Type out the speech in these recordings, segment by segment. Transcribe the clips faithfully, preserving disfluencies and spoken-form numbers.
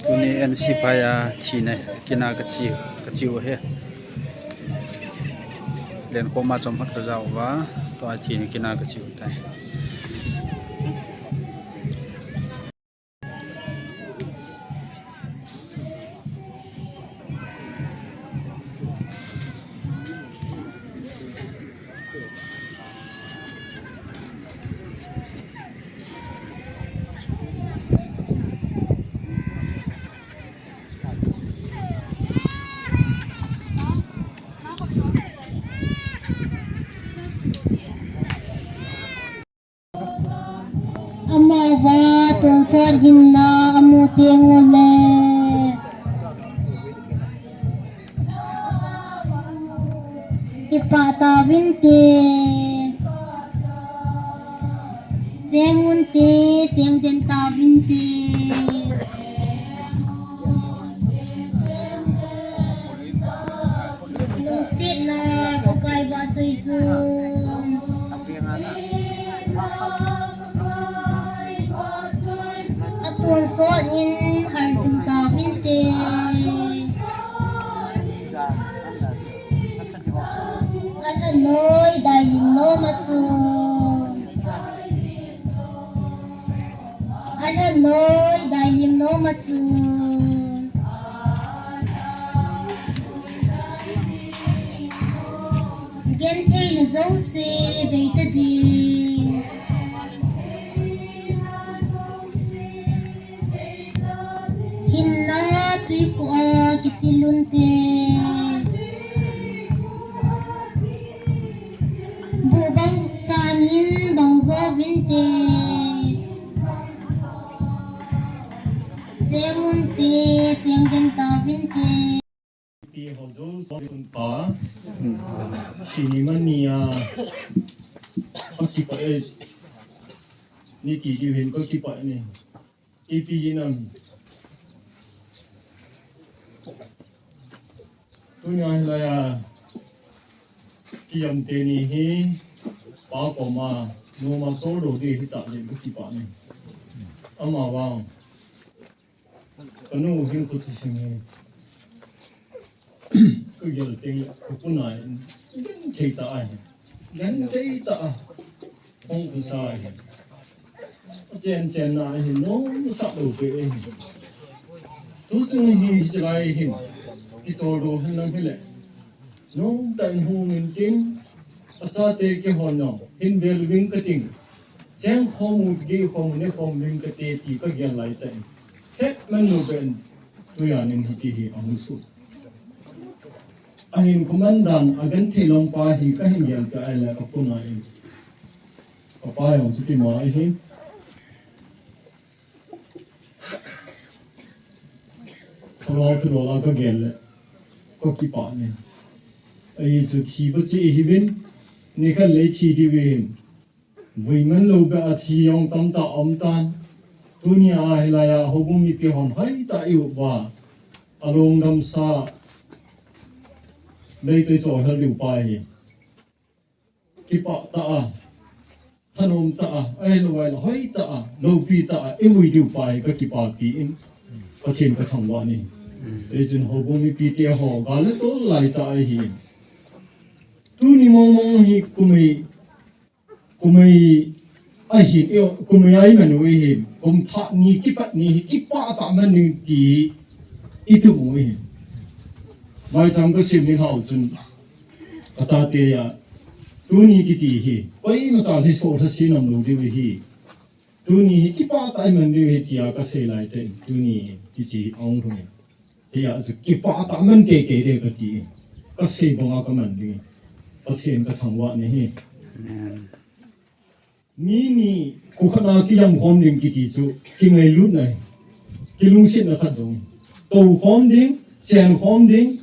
Tuni N C phai a thina kina kachi, kachi u hi. Len koma chom khat kajao uva, tua thina kina kachi u tai. Amavang tonsot hinna amu teng uleh, kipah tauvinte, cheng unte, cheng den tauvinte. Lungsetna Pakai vahchoi chun, atonsot in harjing tauvinte. Alhanoi dailim nom a chun, alhanoi dailim nom a chun, gentheina jouse beita ding. Hinna tuikhuh a kisil unte, buh bang san in bang jo uvinte, cheng unte, cheng den tauvinte. Pi ho jouse sun pa, sini mania, akipah e, niti diu hin kakipah e. Ipi hinam. Tunia hilaiya kijam teni hi, pa koma noma soldo ding hita jeh in kakipah e. Amavang kanu hin khuti sing hi. Kagel teng le, kapuna in, genthei tah ahi. Genthei tah a. Hung kisa ahi. Chen chen na ahi, nom sah lou pe ahi. Tuchung hi, hichelai hin, kicholdo hin lang hile, nomtah in hung intin, achate kihon nau hin vel ving kating. Cheng khom u, gei khom u, ne khom ving kate ti kagel lai tah in, hetman lou pen, tujan in hiche hi ahung sun. Ahin khuman dan, agenthei lom pa hi kahin gel peh ahile kapuna in, kapa jong chu tima ahi. Thulou thulou la kagel le, kakipah e. Ahi chu thi pa che ihiuvin, nikhat le ithi diu ahin. Vui man lou beh a thi jong tamtah aum tan. Tunia hilaiya houbung mipi hon hoitah a i-up uva, alungdamsa, Meitei sohel diu pa hi, kipah tah a, thanom tah a, ahilou vai le hoitah a, loupi tah a ivui diu pa hi kakipapi in, Pathen kathangvah e. Hichun houbung mipite ho gal le tol laitah ahi. Tuni mong mong hi kum ei Kum ei ahin, kumei a iman u ahin, kum thah ni kipat ni hi kipah tah man ding ti itup u ahin. Maicham kasem ni hou chun, kachate a, tuni kiti hi koimacha lhiso lhase nom lou diu ahi. Tuni hi kipah tah iman diu ahi tia kasei lai tah in, tuni hiche ahung lhung in. Hia chu kipah tah man teitei de kati. Kasei banga kaman ding. Pathen kathangvah e. Amen. Mi ni kikah a kijam khom ding kiti chu kingailutna, kilungsetna khat jong. Tou khom ding, chen khom ding,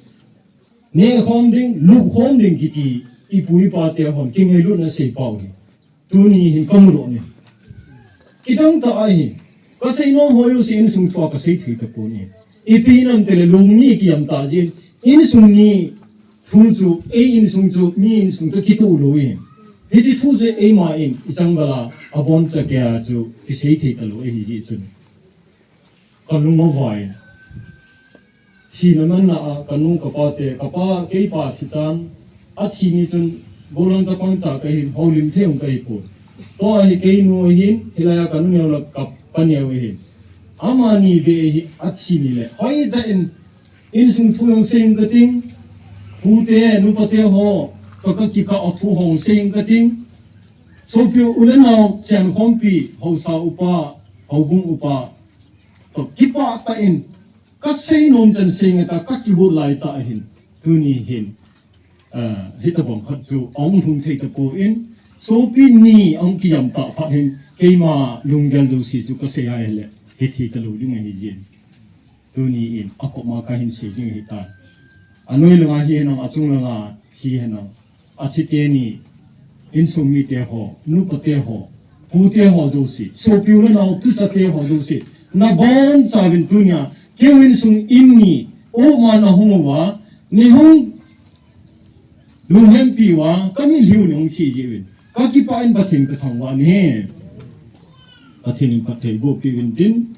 neh khom ding, lup khom ding kiti ipu ipa te hon kingailutna seipau hi. Tuni hin kamu lou e. Kidang tah ahi. Kasei nom ho jouse insung thua kasei thei tapon e. Ipi nam tile lungni kijam tah jeh in, insung ni thu chu, ei insung chu, mi insung toh kitoh lou e. Hiche thu chu eima in, ichang vala, abon cha kei a chu, kisei thei talou ahi jeh chun. Kalung avai. Thina manna a kanu kapa te, kapa keipa thitan, athi ni chun gollhang chapang cha kahin, houlim thei jong kahi pon. Tua hi keinu ahin, hilai a kanu neo le kapa neo ahin. Amani beh hi athi ni le, hoitah in, insung thu jong sei inge kating, pute, nupate ho, ka, kakikah a thu ho jong sei inge kating, sopi u le nao, chenkhompi, haosa upa, houbung upa, toh kipah tah in, kasei nom chan sei inge ta, kakigot lai tah ahin, tuni hin, ah, hitobang khat chu ahung lhung thei tapon, sopi ni ahung kijam tah phat hin, keima lunggel jouse chu kasei a ahile, hithei talou ding ahi jin. Tuni in, akoma kahin sei ding ahitan. Anoi langa hihen lang, achung langa hihen lang, athi teni, insung mite ho, nupate ho, pute ho jouse, sopi u le nao tuchate ho jouse, nabonchauvin tunia, keu insung in ni, o man ahung uva, ni hung lunghempi uva, kamitlhi u ni hung thi jiuvin, kakipah in Pathen kathangvah in ahi. Pathen in phatthei boh peh uvin tin,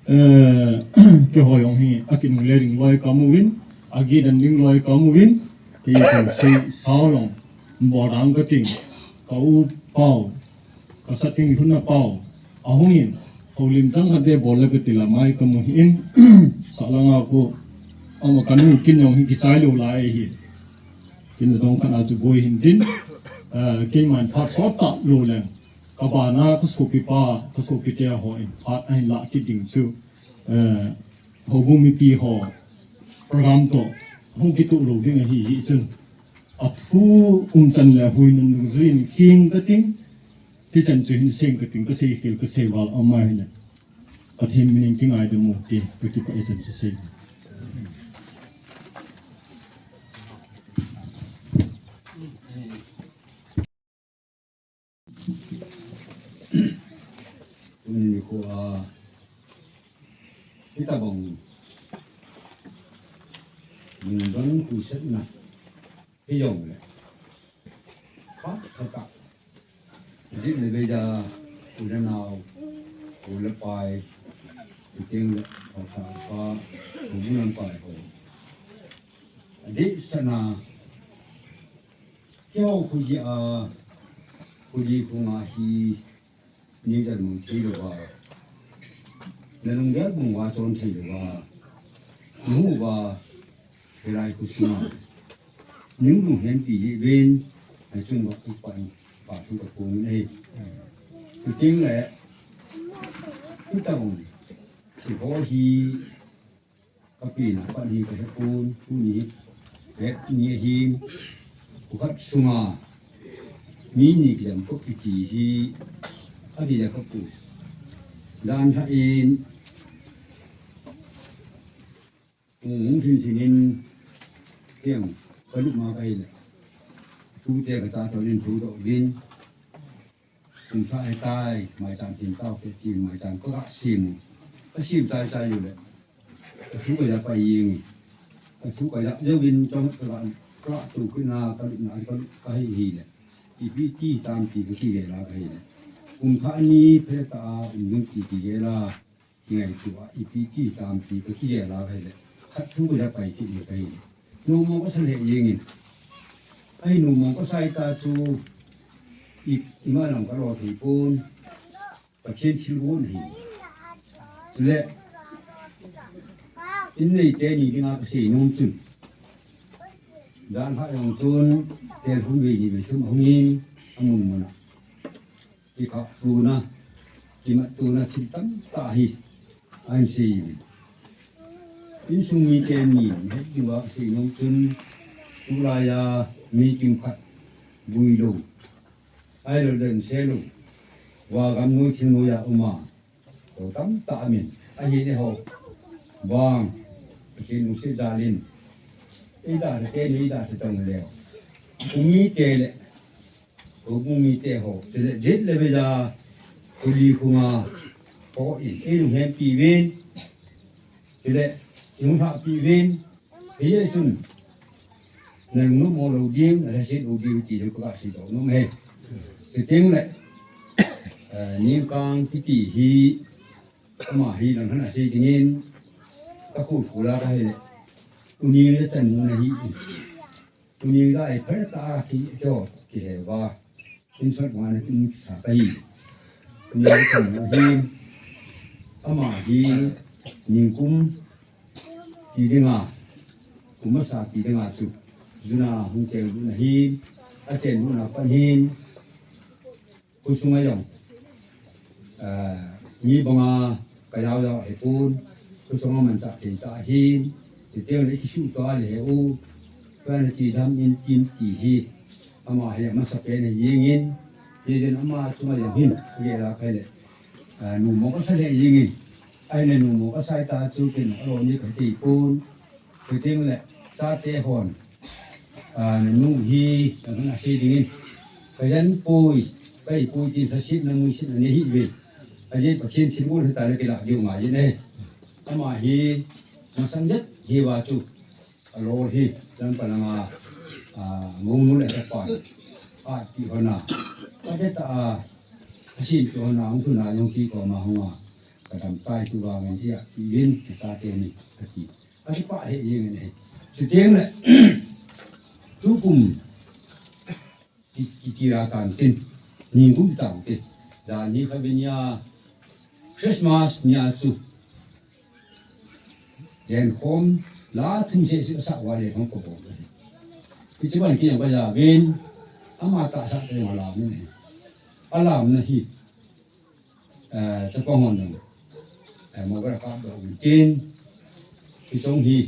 eh, keiho jong hi akinungle ding loi kamu uvin, agidan ding loi kamu uvin, hiche sei sao jong, bol dang kating, ka u pau, ka sating lhunna pau, ahung in, houlim chang khat beh bol le kati la mai kamu hih in, sah langa khu, ama kanu kin jong hi kichai lou lai ahi. Kin dong khat a chu boi hin tin, eh, keiman phat sot talou leng, kabana kasopipa, kasopite hon phat ahin lah kit ding chu, eh, houbung mipi ho program toh hung kitoh lou ding ahi jeh chun, athu umchan le ahuinun dungjuiyin lhing kating, hichan chu hin sei inge kating, kasei khel kasei val aum ahile, Pathen minin kingaidam u te, kakipah e chan chu sei. Tuni nikho a, hitobang, mun dang khusetna hijongle, phat khat a, jit le beija, u le nao, u le pai, chuteng le haosa upa, houbung lamkai ho, adehsetna, keiho khu jeh a, khu li khu nga hi, neijan mang thei louva, nalunggel bang uva chon thei louva, nahu uva, hilai khu sunga, nalunghempi jeh uvin, nachung uva kipah in, phathu kaphong in ahi. Chuteng le, hitobang, hiche ho hi, kapena pat hi kahepon, tuni hi kahet ni ahin, phat sunga mi ni kijam kop kiti hi akija kha pon. Jan lhah in, hung hung lhin lhin in, tiang kalupna kahile, tute kachatah in thudoh uvin, Kum thah ahitai, maicham tin tao te tin maicham kaga sem u. Kasem chai chai u le, kathu kaja pai jeng e. Kathu kaja jouvin chomkhat kaga, kaga tu kit na, kalupna, kalup kahi hile, ipi ti tampi kakigel a kahile, kum thah ni phatah a um ding ti kigel a, kingaito a, ipi ti tampi kakigel a kahile, khat thu kaja pai kit e kahi. Nommo kasa lheh jeng in, ahi, nommo kasa ta chu, i, ima lam kalo thei pon, Pathen thilgon ahi. Chule, in nei teni dinga kasei nom chun, jan lhah jong chun, tel hung vei ni vei thum ahung in, amun mun a kikah tona, kimat tona thil tamtah hi ahin sei uvin. Insung miten, mi het diuva kasei nom chun, tulai a mi kimkhat vui lou, ahilou le lungset lou, vagam noi thil noi a um a, ho tamtah amin ahi, eiho vang Pathen lungset jal in, eidalha teni, eidalha tong leu, u mite le, houbung mite ho, chule jet le beja, kho li kho nga ho in eilunghem pi uvin, chule eihung lhah pi uvin, hijeh chun nalungnom mo lou ding, nalhaset lou ding ti jong kaga seidoh nom e. Chuteng le, eh, Ningkang kiti hi, ama hi langkhat a sei dingin, kakhol khol a kahile, Uni le chan mu na hi. Uni ga ai pher ta ki jo ki he va. In sot wa na kin sa ka hi. Uni le chan mu hi. Ama hi ningkum ti dinga. Kum masa ti dinga chu. Juna hung chen bu na hi. A chen bu na pan hin. Khosung a jong, ah, mi banga ka jao jao ahipon, khosung a manchah thei ta ahin, hiti le i kisuh to a le he u, ka na ti dam in tin ti hi, ama hi amasapen ahi jingin, hijeh in ama chunga jong hin, ka gel a ka hi le, ah, numo ka sa le jingin, ahile numo ka sa ta chu kin alo ni ka ti pon, Chuting le, chate hon. Ah, nanu hi, nanu na sei dingin. Ka jan pui, ka i pui tin sa sit na mui sit na nei hi ve. Ajeh Pathen thilgon hita le kila diu ngai ne. Ama hi, masang jet hi va chu. Alo hi, jan palanga, ah, mong nu le ta pa. A ti hona. Ka de ta a, asin ti hona, hung tu na yong ti ko ma hung a. Ka dam tai tu va ngan dia, ti vin, ka sa te ni, ka ti. Ka ti pa he ye ngan he. Chuting le, tukum, ki, ki, kira tan tin, ningkum tan tin. Jani kha vin ya, Christmas nia chu. Len khom, la thum se se sa wa le khom ko bo. Ki chi ban ki yang ba ya vin, ama ta sa te ma la ni. Alam na hi. Eh, chapang hon nang. Eh, mo bara ka do tin. Ki song hi.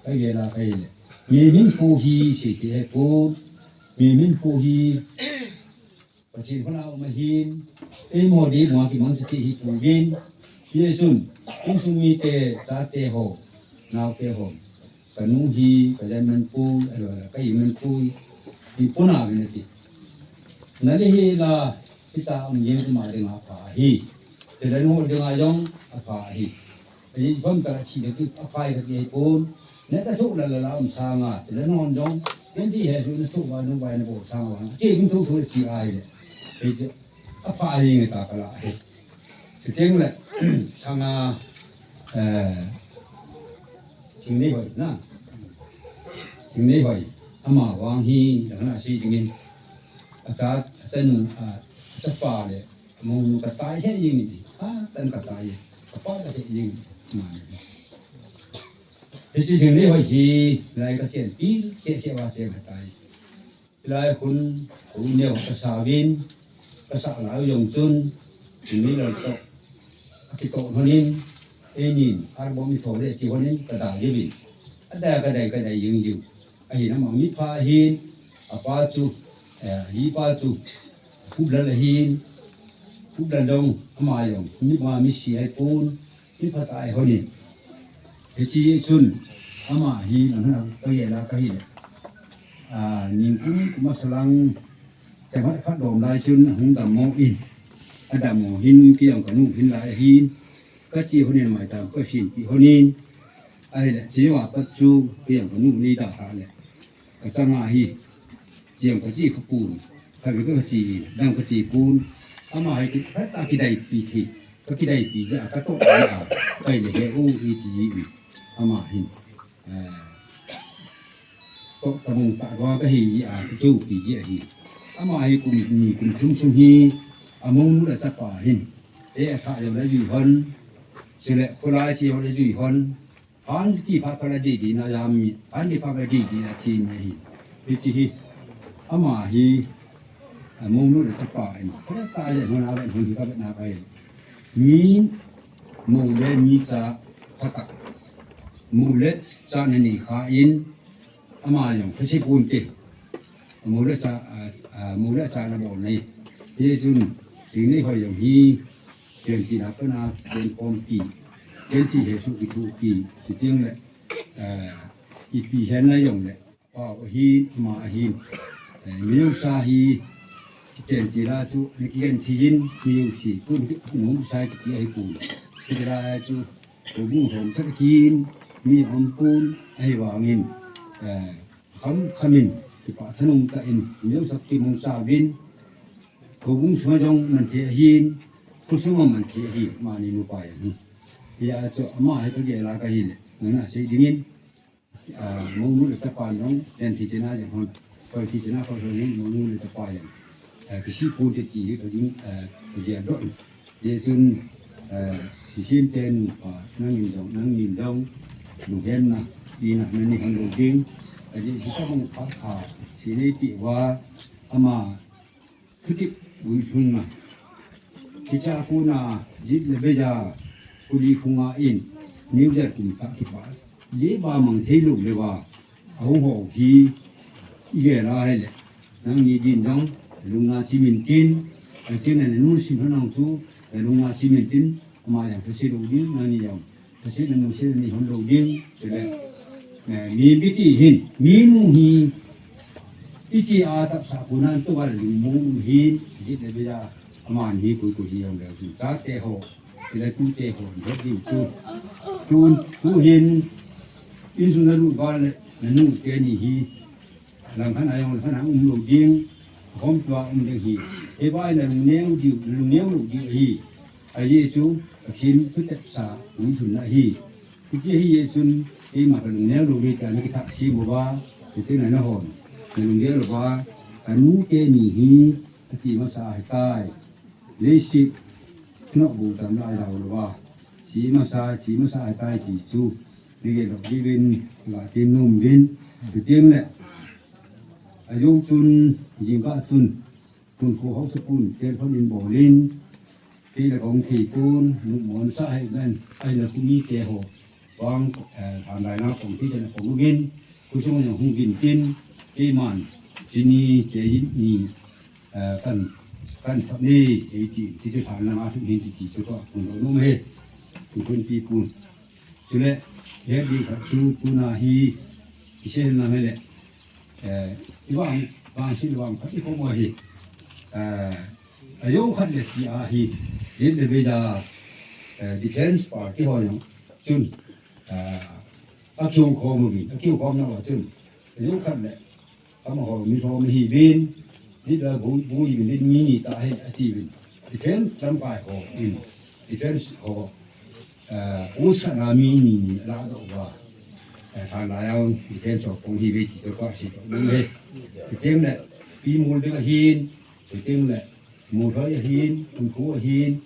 Ka ye la ka ye le. Mi min ko hi si ti he ko. Mi min ko hi. Pathen hon a um ahin. Ei mo di mo ki mang ti hi ko vin. Ye sun. Kum sung mi te, chate ho. Nao te ho. Ka nu hi, ka jan man pui, a lo la, ka i man pui, ti puna vin ati. Na le hi la, hita um yen kuma ding a pha hi. Te la nu ding a jong a pha hi. Te i pom ta chi de tu a pha ka ti pon. Ne ta thu la la la um sa nga, te la nu jong, yen ti he su na thu ba nu ba na bo sa nga. Ti kin thu thu chi ai le. Te a pha hi nge ta ka la hi. Chuting le, thanga, eh, Thingnei Hoi na. Thingnei Hoi. Ama vang hi, dang na si dingin. Acha, achanu, a, achapa le, mong nu ka tai he dingin. A, tan ka tai. Ka pa ka he dingin. Ma ni. Hiche Thingnei Hoi hi, lai ka chen pi, che che wa che ma tai. Lai khun, u neo ka sa vin, ka sa lai u jong chun, ni lo to. A ki to honin, e nin, ar bom i tho le ti honin, ka da ye vin. A da ka dai, ka dai jing jing. A hin ama mi pha hin, a pa chu, eh, hi pa chu, Khup lal ahin, khup lal dong, ama jong, mi ma mi si ai pun, mi phat ai honin. Hiche chun, ama hi, nang hana, ka ye la ka hi le. A, ningkum, kuma salang, te phat phat dom lai chun, hung dam mo in. A dam mo hin, ki jong ka nu hin lai hin. Ka chi honin mai tam, ka sin pi honin. Ai le, chi wa pat chu, ki jong ka nu ni da ha le. Ka changa hi, chiang ka chi ka pun, ka ri ka chi, dang ka chi pun, ama hi ki, ka ta ki dai pi thi, ka ki dai pi ja, ka to a, ka le he u i ti ji, ama hin, eh, to ta mong ta wa ka hi ji a, ka chu pi ji a hi. Ama hi kum ni kum thum sung hi, a mong nu le chapa hin, e a tha yo le jui hon, sile khulai chi yo le jui hon, Phan kiti phat phat la didi na jam mi, phan kiti phat phat la didi na chi mi hi. Hichi hi, ama hi, a, mong nu le chapa in. Phat ta le hon a le hon hi ka na ka hi. Mi mong le mi cha phat ta. Mong le cha na ni kha in, Ama jong, ka si pun te. Mo le cha, a, a, mo le cha na bol nei. Hichun, Thingnei Hoi jong hi, ken ti na pa na, ken kom pi. Ken ti he su ki thu pi. Ti tiang le, a, i pi hen na jong le. Pa o hi, ma hi. E, mi jong sa hi, Ken ti la chu, ni ken ti hin, ni u si, kun ki, nu sa ki ti ahi kun. Ti la chu, ko bu hom sa kin, mi hom kun, ahi vangin, eh, kham khamin, ki pa thanung ta in, ni u sa ki mong sa vin, ko bu sa jong man te hin, ko sa man te hin, ma ni nu pa ya hin. Ya chu, ama he ka ge la ka hin, na na sei dingin. Monu le chapa jong, then thi chena jong hon, koi thi chena koi hon, monu le chapa jong. Kisi pu te ti hi ka ding, ka dia don. Ye chun, sisin ten pa, nangin jong, nangin jong, lunghem na, ina, nani hon lo ding. Ka di si ka bang pa kha, si nei pi wa, ama, Khuti ui thung a. Kicha kuna jit le beja kuli khunga in New Year kum ta kipa. Ye ba mang thei lo le wa. Ahu ho hi ye la hai le. Nangni din dong lungna chimin tin. Atin na nun sin nang chu lungna chimin tin. Ama yang thase lo ding nangni yang. Thase na nu se ni hon lo ding. Chule. Mi biti hin. Mi nu hi. Ichi a tap sa kunan tu wal lungmong hin. Jit le beja. Aman hi kui kui hi yang le. Chate ho. Chule tute ho. Jit din tu. Tu, tu hin. Insung na lu ba le. Na nu te ni hi. Lang khan ayong lang khan um lo ding. Hom tua um ding hi. E bai na lungneu diu, lungneu lo diu hi. Ahi chu, Pathen thu tep sa, um thun na hi. Kiti hi ye chun, keima ka lungneu lo hi ta na kitha si mo ba, kiti na na hon. Na lungneu lo ba, ka nu te ni hi, kati masa hai tai. Leiset, no bu tam la ai lo ba. Si masa, si masa hai tai ti chu. Ni ge lo, ni vin, la tin num vin. Kiti le. Ayo chun, jingkah chun. Tun khu hausa pun, tel khon in bol in, ti le kong thei pun, nu mon sa hai ben, ai le khu mi te ho, wang, eh, han lai na kong ti chen kong bin, khu sung yang hung bin tin, ti man, chini, che yin ni, eh, kan, kan thap ni, ei ti, ti ti han na ma thu hin ti ti chu ko, kun lo nu he, kun kun pi pun. Chule, he di kha chu, tu na hi, ki se na he le, Eh, i vang, vang sin vang khat i khom ahi. Eh, a yo khat le ti ahi. Jit le beja, eh, defense party ho jong. Chun, eh, a kiu khom uvin, a kiu khom na chun. A yo khat le, amaho mi ho mi hi vin. Jit le bu, bu hi vin, mi ni ta hi, a ti vin. Defense lamkai ho in. Defense ho. Eh, u sa na mi ni ni la do ba. Eh, tha na yang, i ten so kong hi ve ti to ka si to ni le. Ti teng le, pi mul ding ahin, ti teng le, mul hoi ahin, kun ku ahin,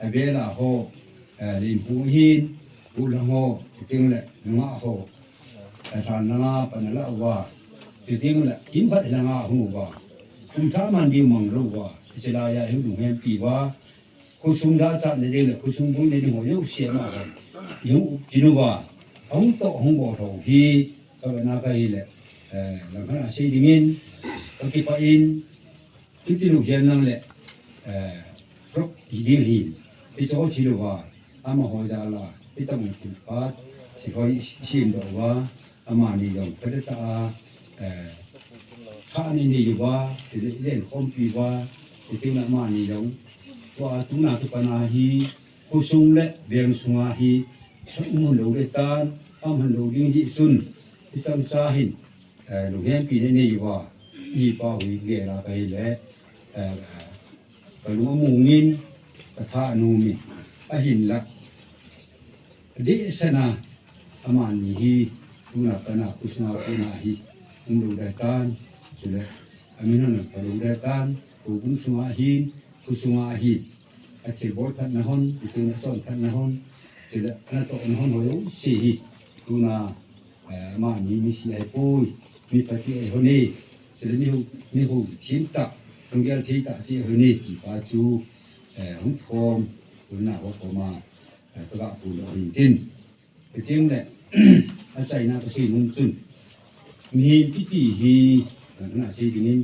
a be la ho, eh, lim pu ahin, ku la ho, ti teng le, nga ho. Eh, tha na nga pa na la wa. Ti teng le, kim phat la nga hu wa. Kum tha man di mang lo wa. Ti la ya hu du hem pi wa. Khosung da chat le ding le, khosung bui le ding ho, yo sia ma ho. Yo up chin uva. Hung to, hung bo tho hi, ka ba na ka hi le, eh, lang khan a sei ding in, ka ki pa in, tu ti lu hian nang le, eh, prok ki ding hin. Pi cho chi lu va, ama ho da la, pi tam chi pa, chi ho i sim do va, Amani jong, ka de ta a, eh, tha ni ni ju ba, ti le, len khom pi ba, ti tin amani jong. Tua tuna tu pana hi, khosung le, veng sunga hi, sa um lo le tan, am han lo ding ji sun, ti chang cha hin, eh, lu hem pi ne ne ju ba, i pa hui ge la ka hi le, eh, Ka lung a mungin, ka tha a numin, ahinlah. Dehsana, amani hi, tuna kana, khosung a tuna hi, um lo dai tan, chule, amin hon ka lo dai tan, ko bung sunga hin, khosunga hin, a che bol khat na hon, ituna son khat na hon, chule, ana to na hon ho yo, si hi, tuna, Eh, amani mi si ahi poi, mi pati ahi hon e, chule mi hu, mi hu, sim ta, hung gel thei ta chi ahi hon e, ti pa chu, eh, hung khom, hung na ho khom a, eh, ka ga pu lo hin tin. Ka ting le, a chaina ka sei nung chun. Mi hi kiti hi, eh, na sei ding in,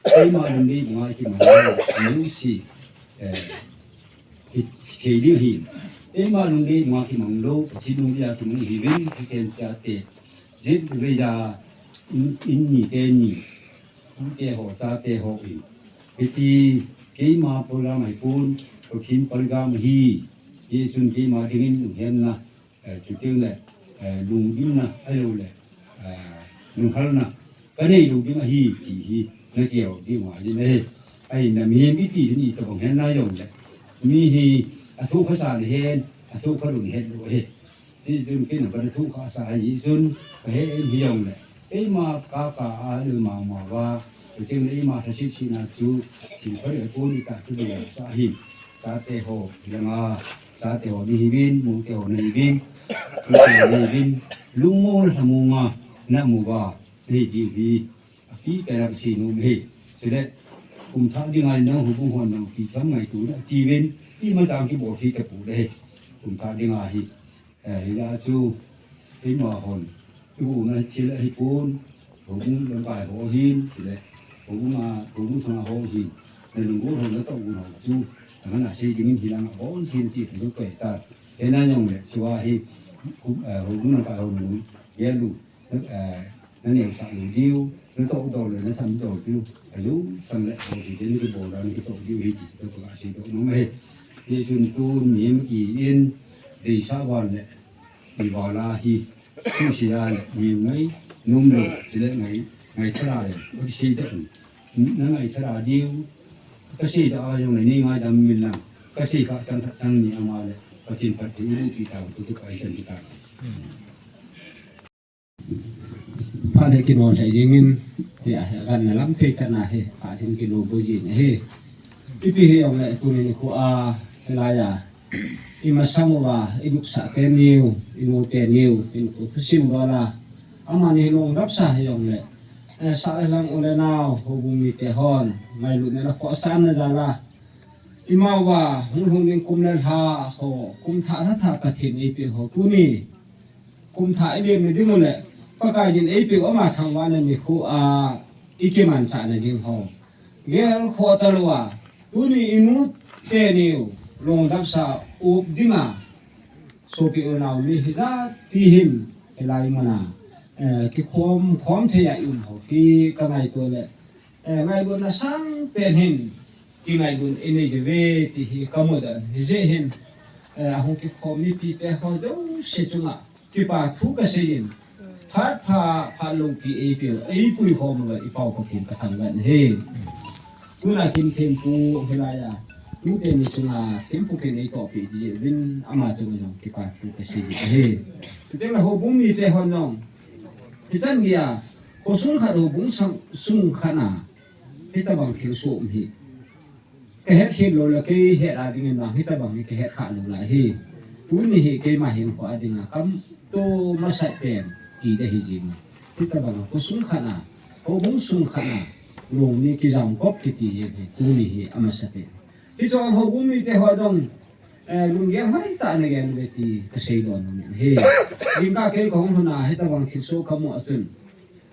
Eima lungdei bunga kimang lo, lungsi, eh, hi, hi thei ding hi. Eima lungdei bunga kimang lo, Pathen lungdei a kimang hi vin, hi ken tia te. Jit veja, in, in ni te ni, tu te ho, cha te ho in. Hiti, keima program hi pun, Pathen program hi, Jesun keima dingin lunghem na, Eh, chuteng le, eh, lungdimna, ahilou le, eh, lunghalna, ka nei lou ding ahi, ti hi, na kiau ding ma ding ahi. Ahinla mihem iti hi ni tabang hen na jong le. Mi hi, athu khasa le hen, athu kha lou le hen lou ahi. Hichun kei na bana thu kasa hichun, kahe in hijongle, keima kaka a lu mama va, kei chun eima thasip sina chu, sin pha le pon ita chu dei sa hin. Chate ho, hilanga, chate ho ni hivin, mute ho ni hivin, mute ho ni hivin, lungmong le lhamong a, namu va, ni di hi, api pera si nu hi, sile, kum thah dinga nang houbung hon nang kitham ngaito na, tivin, ima chang kibol thei tapu le hi, kum thah dinga hi, eh, hila chu, eima hon, ibu na chile hi pon, houbung lamkai ho hin, sile, houbung a, houbung sanga ho hin, na lunggel ho na tau ho chu, na na sei dingin hilanga bon sin ti tu pe ta, ena jong le, chua hi, kum, eh, houbung lamkai ho nu, yelu, eh, na neo sa lu diu, na to do le, na tham do diu, alu, sang le, ho ti den ki bo dan ki to diu hi ti to ka si to no me. Ni sun tu ni mi ki in, dei sa wan le, ni wa la hi, tu si ya le, ni ngai, num lo, ti le ngai, ngai thara le, ko si to, na ngai thara diu, ka si to a jong le, ni ngai dam min lang, ka si ka chang chang ni ama le, ka chin pat ti lu ti ta, ko tu ka i chan ti ta. Phat le kinol thei jingin, hi a, hi a, ganna lam thei chana hi, phat hin kilo bu jin hi. Ipi hijongle, tuni nikho a, hilai a, i masang uva, i nupsah teniu, i nu teniu, i nu thusim dol a, amani lungdapsa hijongle, eh, sah le lhang u le nao, houbung mite hon, ngailutna le khohsahna jal a, i ma uva, hung lhung ding kum le lha ho, kum thah lha thah Pathen in eipeh ho, tuni, kum thah i beng ni ding u le, Pakai in eipeh u ama thangvahna nikho a, i kimanchahna ding ho. Gel khoh talou a, tuni i nu teniu, lungdapsa up dinga, sopi u nao mi hijat pi hin, hilai mun a, eh, kikhom, khom thei a i um ho, hi ka ngaito le, eh, ngailutna sangpen hin, kingailut i nei jeh uve, ti hi ka mu dan, hijeh hin, eh, ahung kikhom mipi te ho jouse chunga, kipa thu ka sei in, phat pha, phat loupi eipeh u, eipui khom uva, i Pau Pathen ka thangvah e. Tuna kin thempu hilai a, tute ni chunga, thempu kin eitohpeh ding jeh uvin, ama chunga jong kipa thu ka sei e. Chuteng le houbung mite hon jong, hichan geiya, khosung khat houbung sang, sung khat a, hitabang thilsoh um hi. Ka hetkhen lou le kei het a dingin vang hitabang hi ka het kha lou lai hi. Tuni hi keima hinkho a dinga kam to masat pen ti ding ahi jing. Hitabang khosung khat a, houbung sung khat a, lungni kijam kop kiti jing hi. Tuni hi amasa pen. Hiche a houbung mite ho jong, eh, lunggel hoitah a na gel uve ti ka seidoh nom in ahi. Jingkah kei ka hung lhun a hitabang thilsoh ka mu a chun,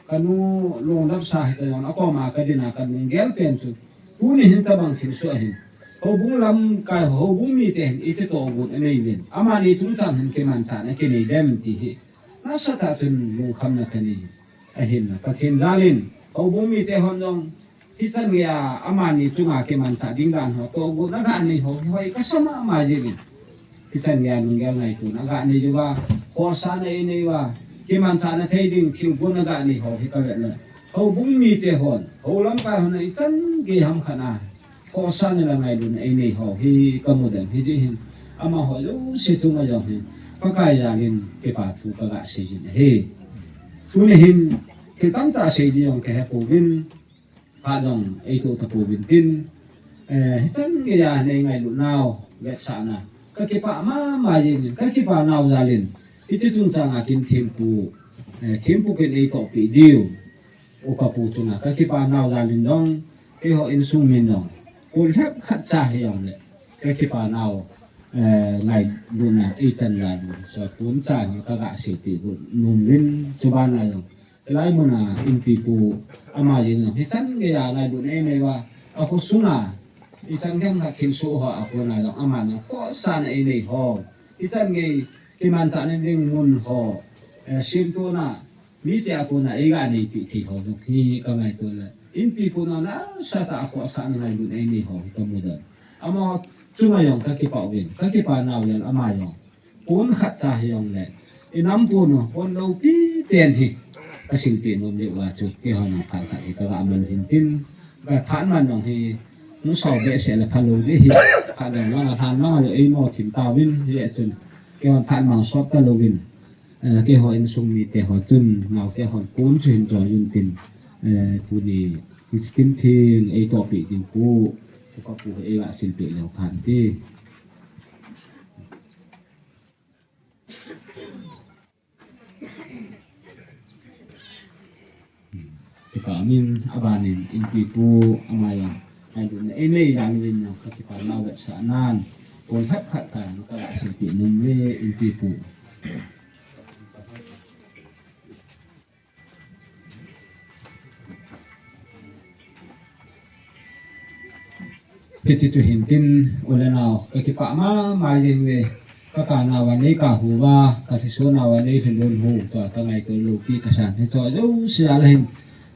ka nu lungdapsa hita jong, akoma ka din a ka lunggel pen chu, tuni hin tabang thilsoh ahin, houbung lamkai, houbung mite hin iti tohgon anei uvin, amani chungchang hin kimanchahna kinei dem ti hi nasatah a chun lungkhamna ka nei ahin, Pathen jal in houbung mite hon jong hichan geiya amani chunga kimanchah ding dan ho, tohgon aga nei ho hi hoi kasa mama jing in. Hichan geiya lunggel ngaitona aga nei uva, khohsahna einei uva, kimanchahna thei ding thilgon aga nei ho hi ka vet le, houbung mite hon, hou lamkai hon a ichan gei ham khat a khohsahna le ngailutna einei ho hi ka mu dan, hijeh hin amaho jouse chunga jong hi Pakai jal in kipa thu ka ga sei jin ahi. Tuni hin thil tamtah sei ding jong ka he pouvin, phat jong eitoh tapouvin tin, eh, hichan geiya nei ngailut nau vetsahna ka kipah mama jing in, ka kipa nau jal in, hiche chungchang a kin thempu, eh, thempu kin eitohpeh diu, upa pu chunga ka kipa nau jal in jong, keiho insung min jong, pulhep khat cha hijongle, ka kipa nau, eh, ngailutna eichan jal in, so pum cha hi ka ga seipeh got nom in, chuban a jong, hilai mun a inpi pu ama jeng jong hichan geiya ngailutna einei uva, akho sunga ichan gei a thilsoh ho a kona jong aman jong khohsahna einei ho, hichan gei kimanchahna ding mun ho, eh, semtona mite a kona eiga neipeh thei ho jong hi ka ngaito le, inpi kona nasatah a khohsahna ngailutna einei ho hi ka mu dan. Ama chunga jong ka kipah uvin, ka kipa nau jal ama jong pon khat cha hijongle, i nam pon u, pon loupi pen hi ka silpeh nom jeh uva chu, keiho jong phat khat hi ka ga man u hin tin, phat man jong hi hung so behseh le phalou ding hi, phat jong langa lhan langa jong eino thim tauvin, hijeh chun Keihon phat mang sot talouvin, eh, keiho insung mite ho chun, nao keiho kon chu hin choi un tin, eh, tuni, hiche kin theng, ei tohpi ding pu, ka pu ei va silpeh leu phan ti. Kipah min abanin inpipu ama jong ngailutna einei jal uvin jong kakipah nau vetsahnan, pon khat khat cha jong kaga silpeh nom uve inpipu. Hiche chu hin tin, u le nao, kakipah mama jing uve. Kaka nao a nei kahu uva, kalhiso nao a nei lhilun u, chua kangaito lou pi kasan hi chua jouse a le hin.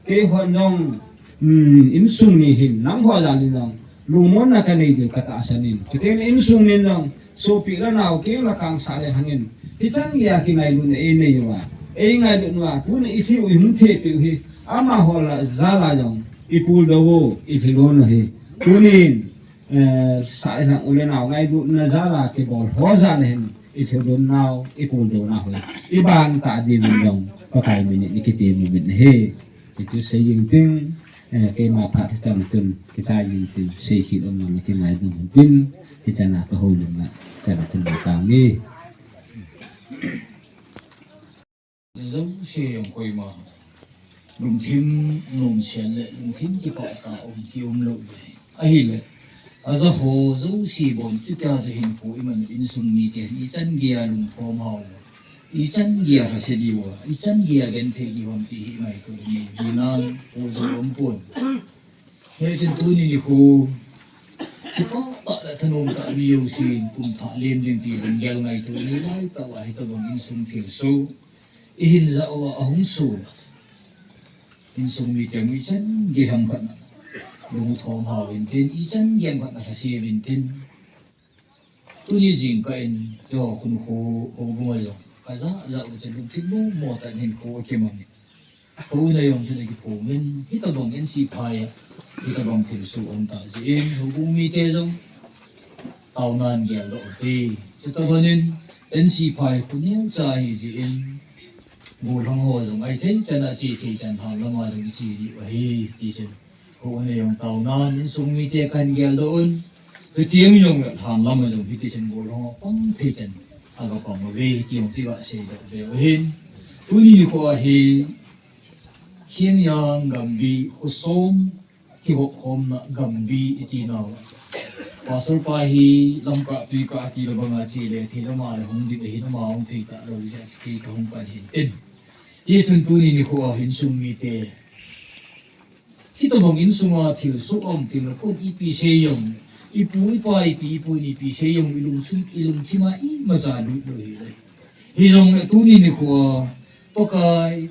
Keihon jong, um, insung mi hin, nangho jal in jong lungmonna kanei diu katahsan in. Chuteng le insung min jong, sopi le nao, keng le kang sah le hangin, hichan geiya kingailutna einei uva, eingailut uva, tuni ilhi u ihung thehpeh u hi, amaho lah jal a jong ipul dou u, ilhilun u hi. Tunin, eh, sah ilang u le nao ngailutna jal a kibol ho jal a hin, ilhilun nau, ipul dou nau hi, iban tah diuvin jong Pakai min in ikitem uvin ahi. Hichu sei jing ting, eh, keima phat hichan a chun kichai jing ting, sei khel um lou na kingaidam un tin, hichan a kahoulim na chan a chun na tange. Jouse jong koima lungthim nomsel le lungthim kipah tah um ti umlou ve. Ahile, aja ho jouse bon chutia chu hinkho iman u insung mite hin ichan geiya lungthom hao uva, ichan geiya lhase diu a, ichan geiya genthei diu ham ti hi ngaito ding ahi. Hinan, u jo um pon. Hichun tuni nikho, kipah tah le thanom tah mi jousen kum thah lem ding ti lunggel ngaito ni lai tah uva hitobang insung thilsoh ihin jah uva ahung soh. Insung mite jong ichan gei ham khat na lungthom hao intin, ichan gei ham khat na lhase intin. Tuni jingkah in, keiho khun kho, houbung a jong kajah jah u chu lungthim momo tah in hinkho akimang in. Hou in a jong chun akiphong in, hitobang N C phai a, hitobang thilsoh um tah jeh in, houbung mite jong taonan geldoh u hite. Chutoh lhon in, N C phai khu neocha ahi jeh in, gollhang ho jong ahithei chan a, che thei chan lhan lam a jong iche diu ahi, ti chun. Hou in a jong taonan insung mite kahin geldoh un. Chuteng jongle lhan lam a jong hiti chun gollhang ho pang thei chan aga pang uve, ti jong chu iga seidoh uve ahin. Tuni nikho a hi, Khengjang Gambih, kho som kihop khomna Gambih iti nau. Pastor pa hi lamkah tuikah ati le banga che le thei lam a le hung ding ahin, ama hung thei talou jeh a chu kei kahung pan hin tin. Hichun tuni nikho a insung mite, hitobang insunga thilsoh um teng le kon ipi sei jong, ipu ipa ipi ipu in ipi sei jong ilungthim, ilungthim a imacha lut lou hile. Hijongle tuni nikho a Pakai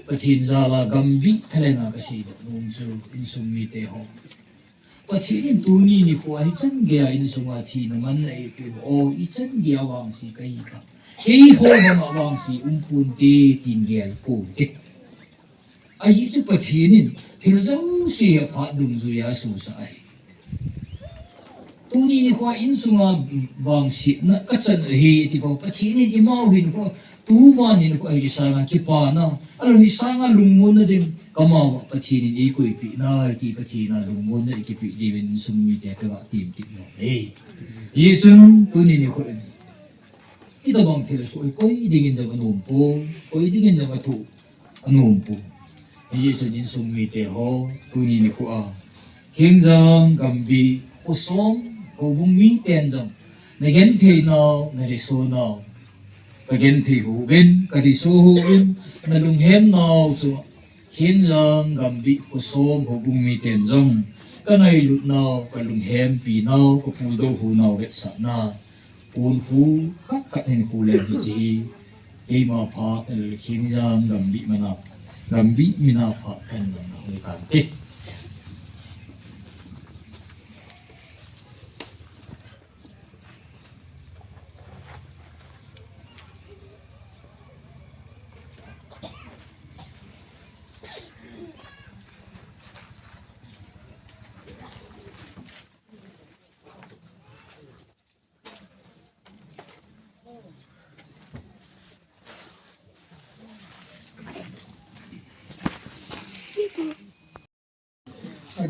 Pathen jal a Gambih thalheng a kaseidoh nom chu insung mite ho, Pathen in tuni nikho a hichan geiya insunga thina manna eipeh u, o, ichan geiya vangse kahi ta. Keiho banga vangse um ponte tin gel pou hite. Ajeh chu Pathen in thil jouse hi aphat dungjuiya asosah ahi. Tuni nikho a insunga vangsetna kachan u ahi ti bou, Pathen in imau hinkho, tuban hinkho ahi sanga kipana, alou hi sanga lungmonna ding, kamau a Pathen in eikoipeh nai ti Pathen a lungmonna ikipeh diuvin insung mite kaga tem kit jong ahi. Hichun tuni nikho in hitobang thilsoh hi koi dingin jong anom poi, koi dingin jong athoh anom poi. Hichun insung mite ho, tuni nikho a Khengjang Gambih kho som houbung miten jong nagenthei nau, nalhiso nau, kagenthei houvin, kalhiso houvin, nalunghem nau chu Khengjang Gambih kho som houbung miten jong kangailut nau, kalunghempi nau, kapuldoh u nau vetsahna, pon khu khat khat hin khu leng hiche hi keima phat, eh, Khengjang Gambih min a, Gambih min a phat kahin lang u ahi tante.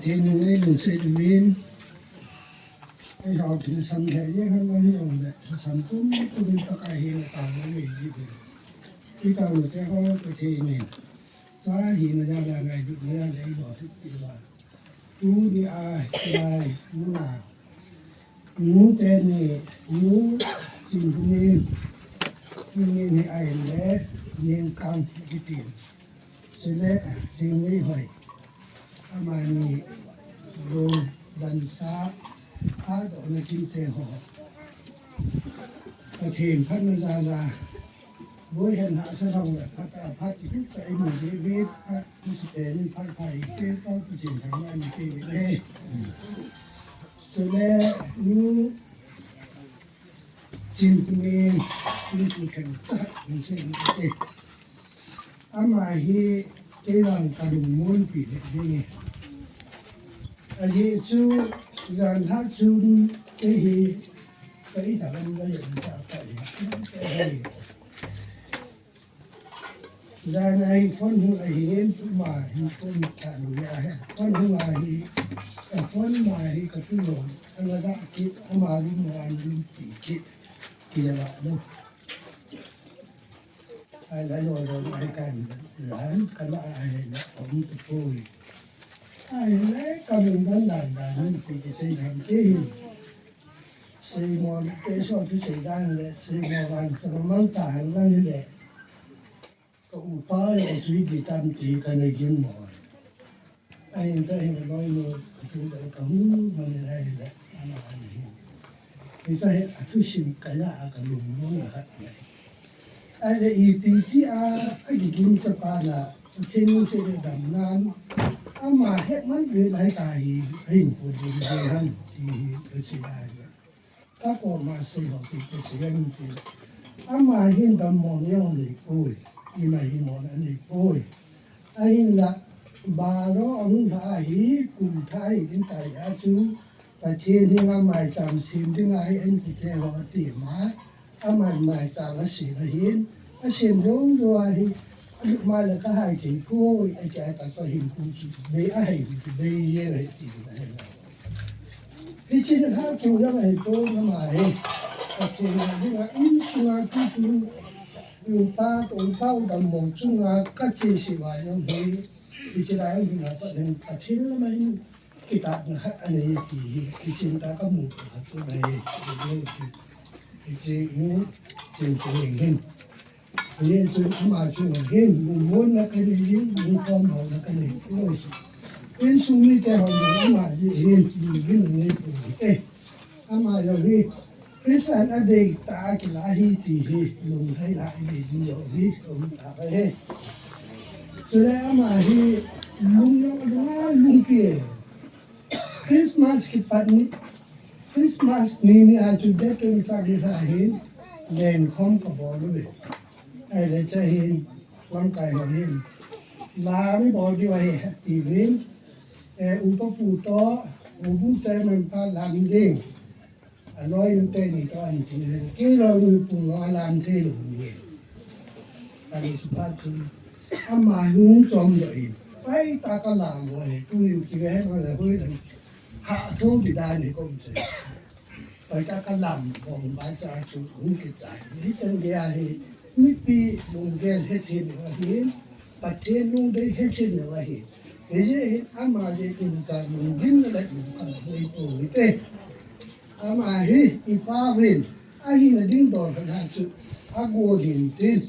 Tin nei lungset uvin, ei hao tin sam thei jeng ham ahi jongle, sam tum tum tah a hin tao na mi ji uvin. I tao na te ho Pathen in, sa hina jal a ngailutna jal a ei lo thip pi uva. Tuni a, hilai muna, nu teni, nu Chinpuni, tuni ni a in le, nin kang kitin. Chule, Lhingnei Hoi. Amani lungdamsa, hadohna kinte ho. Pathen phatna jal a, boi hen hahsa thong le phat a phat kitup tah imu jeh uve, phat isi pen phat pha ite pa Pathen thangvah in pe uve. Chule, nu Chinpuni, Chinpu khen ta, min se ni te. Ama hi kei vang ka lungmonpi le ding e. Ajeh chu jan lha chun kei hi ka itha lam la jan cha ka hi. Jan a hi phone hung ahin, tuma hi phone ka lu ya he. Phone hung ahi, ka phone ma hi ka tu lo. Ana da ki, ama lum ma lum pi ki, ki ya ba lo. Ai la yo lo ai kan, jan ka la ai la om tu poi. Ai le ka lung dan dan dan ni pi ki sei dan ki hin. Seimo le, te so tu sei dan le, seimo van sa mang ta han lang le. Ka upa ya o sui di tam ti ka nei gim mo. Ahin sa hin ka loi mo, ka tu ka ka mu, ma ne ai le, ama ani hin. Isa he atu sim ka ya a ka lung mo na hat ne. Ai le ipi ti a, a gi gim sa pa na, a chen se le dam nan. Ama het man le lai ta hi, ahin ko di di han, ti hi, ka si ai le. Ka koma sei ho ti te sei a min ti. Ama hin dammo neo nei poi, ima hi mo na nei poi. Ahinla, baro ahung lha hi, kum tha hi din tai a chu, Pathen hi nga maicham sem ding ahi en ti te ho ati ma, ama maicham a sem ahin, a sem dong dong ahi, a lu ma le ka hai te poi, a ka ta ka hin pu chu, bei a hai hi, bei ye la hi ti na he la. Hiche ni ha tu jong ahi pon ama hi. Pathen a dinga insunga tu tu. Upa, upa u dammo chunga ka che se va jong hi. Hiche lai jong hi na pa hin Pathen lama hin kitahna khat anei ti hi. Hiche ta ka mu kha tu na hi. Hiche mu chin tu hin. Hiche ama chunga hin, lungmonna ka nei in, lungkham hona ka nei. Insung mite ho jong ama jeh hin, lungmonna nei poi te. Ama jong hi, Christian a dei tah a kila hi ti hi, lunglhaina a dei ding jong hi, um ta pa he. Chule ama hi, lung jong a lung a lungpi e. Christmas kipat ni, Christmas ni ni a chu date twenty-five ni lha hin, len khom ka bol uve. Ahile cha hin, lamkai ho hin. Lam i bol diu ahi, ti uvin. Eh, upa pu toh, ubu chairman pa lam ding. Aloi nu teni toh an ti uvin. Kei loi nu pu loi lam thei lou ni. Ani supa chu. Ama hung chom doh in. Pai ta ka lam uve. Tu in ki ve hen ole hui dan. Ha, thu di dan hi kom che. Pai ta ka lam bong ba cha chu hung kichai. Hichan gei a hi mipi lunggel hethem u ahin, Pathen lungdei hethem u ahin. Hijeh hin ama jeh in ka lunggimna le lungkham nei poi te. Ama hi i pa uvin ahina ding dol khat chu agon in tin.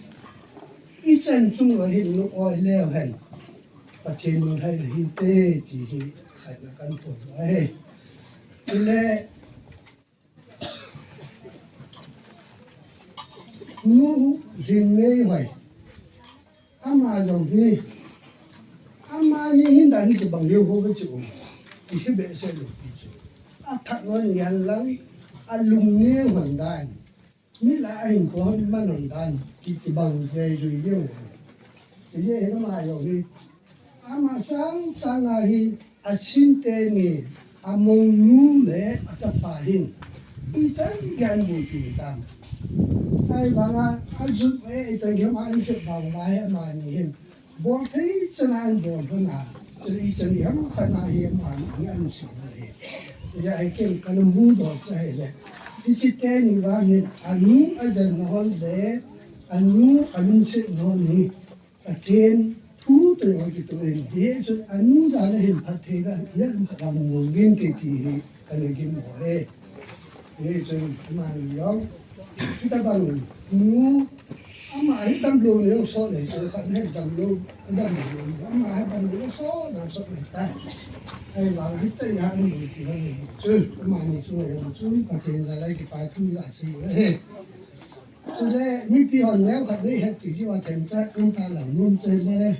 Ichan chung uva hin nu oi leu hen. Pathen lunglhaina hinte ti hi khatna kan pon ahi. Chule nu Lhingnei Hoi. Ama jong hi. Amani hin dan kibang leu ho ve chu. Kihe behseh lou ti chu. Athat non yan lang alung neo hon dan. Mi la a hin ko hon man hon dan, ki, kibang jui jui leu. Hijeh hin ama jong hi, ama sang sang a hi, a sin teni, a mounu le a chapa hin. Ichan gei bol pi tam. Ahivang a, a jut e, ichan gei ama in se bang ma he amani hin. Bol thei chan a an bol lhon a. Chule ichan ham khat na hi ama ni an si na hi. Ya ai ken kana mudoh cha hi le. Hiche teni vang hin anu ajan na hon le, anu alungset na hon hi. Pathen thu toh kitoh in, hichun anu jal a hin phattheina, hiche lam khat a mu uvin ti, ti hi kana gim mo e. Hichun amani jong, hitabang nu, ama hi damlou nei jong sot nei, chu khat hi damlou, damlou, ama hi damlou sot na sot nei tai. Ahivang hiche a anu ti ho nei, chu amani chu nei jong chu Pathen jal a kipathu asei e. Chule mipi hon neokhat nei hetpi diu a themcha um ta lam nom chule.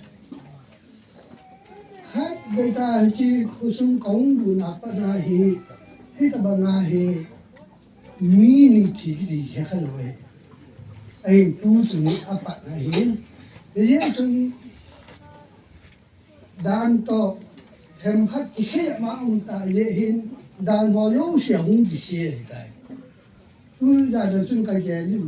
Khatvei cha hiche khosung kahung lutna pat na hi, hitabang a hi, mi ni thi kiti khe khalou e. Ahin tu chun apatna hin. Hichun dan toh themkhat kikhel ma um ta le hin dan ho jouse hung kise tai. Tujan chun kagel in.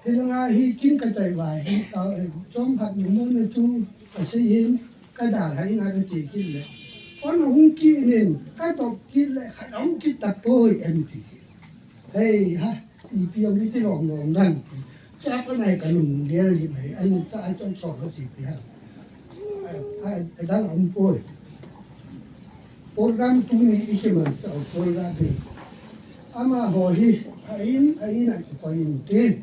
Hilanga hi kin kachai uva hi ka, eh, chomkhat mun mun a tu kasei hin kadalhan a kache kit le. Phone ahung kit in kadoh kit le khat ahung kit tapoi anti. Hei ha, ipi jong iti lom lom dan. Cha pa nai kalung gel in hei, ani cha ai chon chon ho chi pi ha. Ai, ai, ai dan umpoi. Program tuni ikimanchah u program hi. Amaho hi, a in, a in a kikoi inte.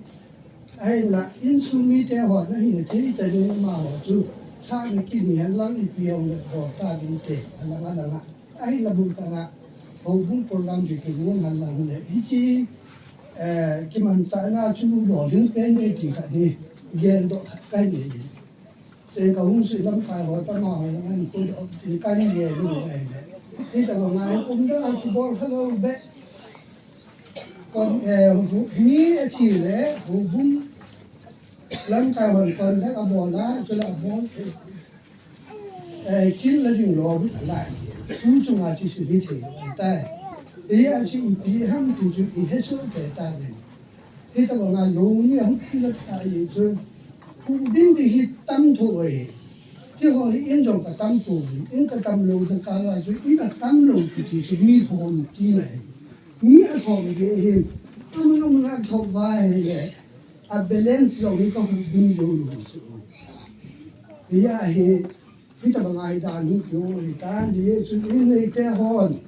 Ahinla, insung mite hon ahin thei chanin amaho chu. Lhahna kini henlang ipi hong le ho ta ding te, alang alang a. Ahinla bul khat a, houbung program hi kigong henlang le. Hiche, eh, kimanchahna chu lolhing pen nei ti khat hi, geldoh khat kahin nei. Chule kahung sui lamkai ho tama ho, an ko, kahin geldoh nei le. Hitabang a hi umdan a chu bol khalou be. Kon, eh, hu-, mi athi le, houbung lamkai hon kon le abol a, chule abol, eh, eh, kin la ding lo, alai. Tu chunga chu sui thei, tai. Hijeh a chu ipi ham ti chu ihesoh kei ta le. Hitabang a lou ni hung kila ta i chun. Hu ding di hi tam tho e. Keiho hi in jong katam poi. In katam lou ding kah a chu in atam lou kiti chu mi thom tina e. Mi athom di hin. Amun amun athom uva ahile. A balance jong hi kahu ding jou lou chu. Hijeh a hi. Hitabang a hi dan hi kihou ahitan, hichun in neite hon.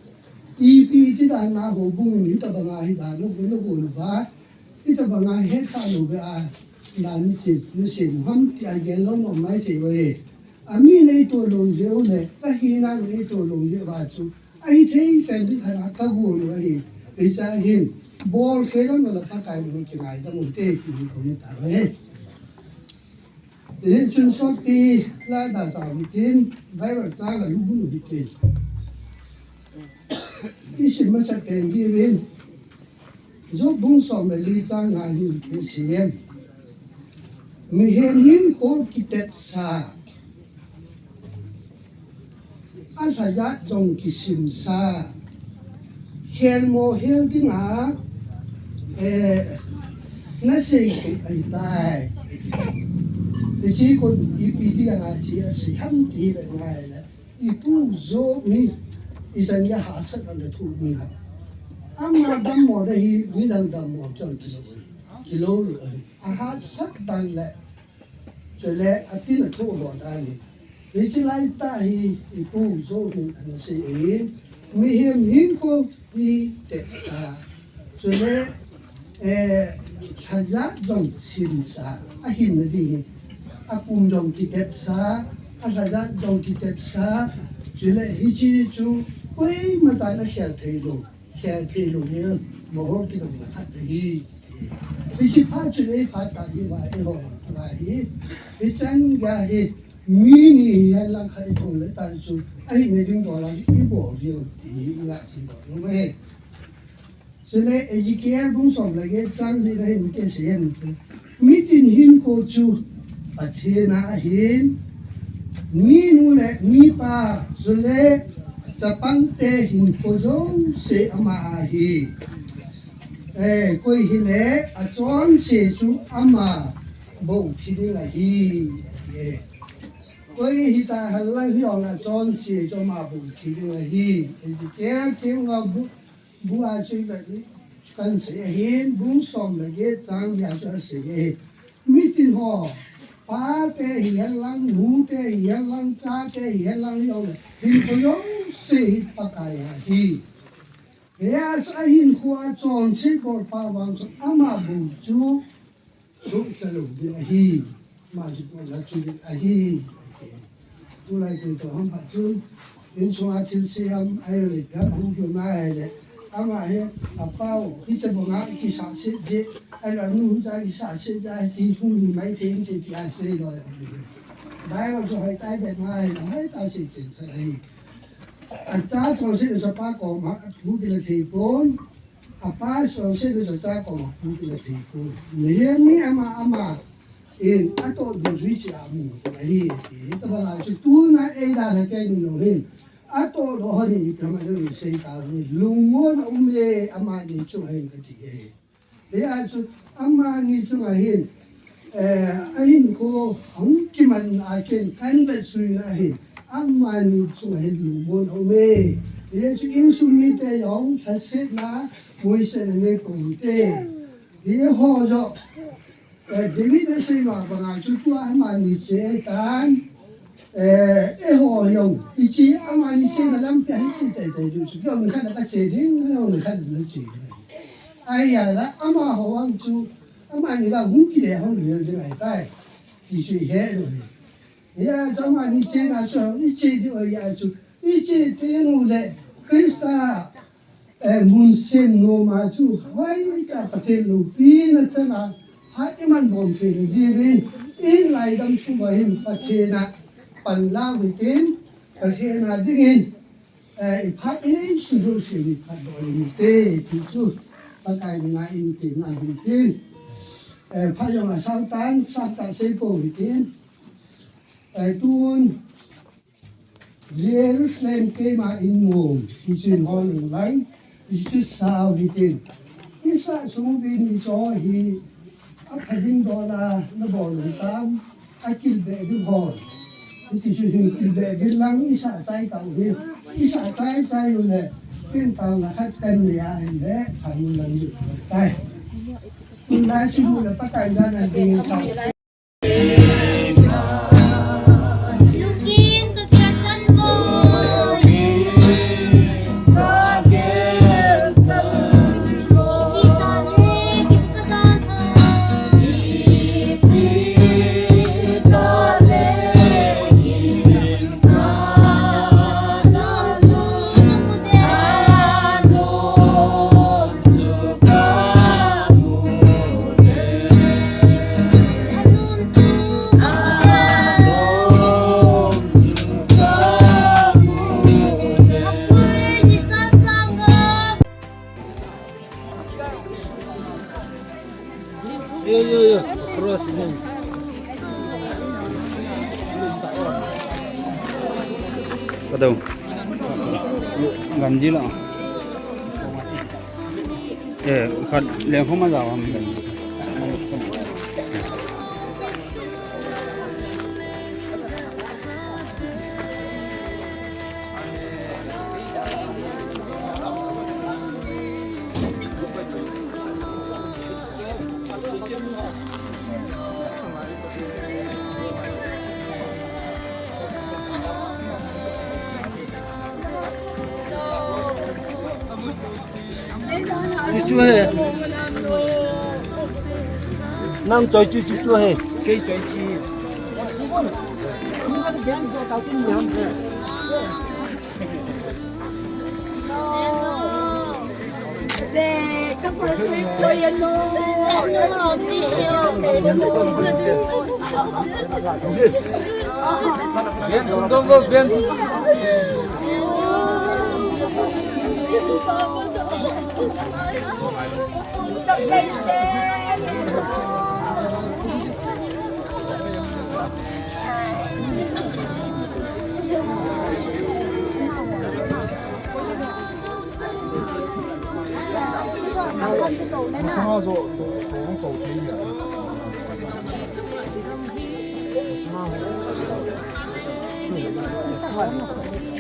Ipi ti dan a houbung in hitabang a hi dan a gon a gon uva. Hitabang a hetkhah lou be a dan ni che, ni che ham ti a gel lou nom mai thei uve. Ami neito lou jeh u le, kahina neito lou jeh uva chu. Ahithei pen ding khat a kagon u ahi. Hiche a hin, bolkhel lou le Pakai min in kingaidam u hite ti hi kahin tao e. Hichun sotpi la da tao hitin, Bible chang a lhung u hitin. Isim masat pen diuvin, Job bung som le li chang nga hin isim. Mihem hinkho kitepsa. Alhajat jong kisimsa. Khelmo hel dinga, eh, nasei tup ahitai. Hiche kon ipi dinga hiche asei ham ti ve ngai le. Ipu Job hi, ichan gei a hahsatna le thu mi ham. Ama dammo na hi, midang dammo chun kilou. Kilou lou ahi. Ahahsat dan le Chule, atin athoh lou dan hi. Hiche lai tah hi, ipu Job hin ana sei e. Mihem hinkho hi tepsa. Chule, eh, lhajat jong simsa. Ahinna ding hi. Akum jong kitepsa. Alhajat jong kitepsa. Chule, hiche chu, koima chan akhel thei lou. Khel thei lou hi, moho kidong na khat ahi. Hiche phat chu le phat tah hi va, eiho va hi. Hichan gei a hi, mi ni hi a lang khat i thong le tah chu, ahi ne ding dol a i bol diu ti hi i nga sei doh nom e. Chule Ezekiel bung som le get chang li na hin te se en. Mitin hinkho chu Pathen a ahin, minu le mipa, chule chapangte hinkho jouse ama a ahi. Eh, koi hile achonse chu ama bou thi ding ahi, ati e. Koi hita hal lang hijongle chonse chu ama bou thi ding ahi. Ezekiel kim nga bu, bu a chu ivet ni kan sei ahin, bung som le get chang li a chu asei ahi. Mitin ho, pate hihen lang, nute hihen lang, chate hihen lang hijongle, hinkho jouse hi Pakai a ahi. Hijeh a chu ahinkho a chonset bolpa vang chu ama bou chu, chu chalou ding ahi. Ama chu bolna chu ding ahi. Tulai koi toh ham phat chun, insunga thilse ham, ahilou le gam hung kiu ngai le, ama hi, apau, hiche banga kisahset jeh, ahilou anu hicha kisahset jeh, ti hung hi mai thei inte ti asei loi. Bible chu hoitah beh ngai, hoitah sei chen sa ahi. Acha chonset chu apa koma, apu kila thei pon. Apa chonset chu acha koma, apu kila thei pon. Nehemiah ama, ama in atoh ding jui chu amu ahi, ti. Hitobang a chu tuna eidalha kei ni jong hin, atoh lou ho hi ipi ham ijong sei tauve. Lungmon a um e, amani chunga hin kati e. Hijeh a chu amani chunga hin, eh, ahinkho hung kiman a ken kan vetsuina hin, amani chunga hin lungmon a um e. Hijeh a chu insung mite jong lhasetna, moisetna nei pou hite. Hiho joh, eh, David in asei ma banga chu tua amani che tan, eh, eiho jong, hiche amani chena lampi a hiche teitei diu chu, jong khat a kache ding, jong khat a nache ding. Ahile, amaho vang chu, amani vang hung kile hung lhel ding ahitai, ti chu ihe lou hi. Hijeh a chu amani chena chu, iche diu ahi a chu, iche teng uleh, Christa, eh, mun sem nom a chu, hoitah Pathen loupina chang a, phat iman bom thei diuvin, i laidam sung uva hin Pathen a panla u hitin, Pathen a dingin, eh, i phat i nei suhdoh seh u hi phatdoh u hite, ti chu, Pakai mina in tina u hitin, eh, phat jong asao tan, sap tah sei pou hitin, eh, tun, Jerusalem keima in nom, hichu in hol u lai, hichu sao hitin. Isah sung uvin icho hi, apha ding dol a nabol u hitam, akilbeh ding hol. Hiti chu hin kilbeh uvin lang isah chai tau hi. Isah chai chai uleh, ken taona khat kan nei a ahile, phat u lang ju tai. Tulai chu mu le Pakai jan a ding sao. Yo, yo, yo. Cross mo. Kado. Gamji la. Eh, khat leng khoma jao ham. Chuchu he. Nang choi chu chuchu he. Kei choi chi. Masanga jo to, to, to thei ya. Masanga ho. Hon.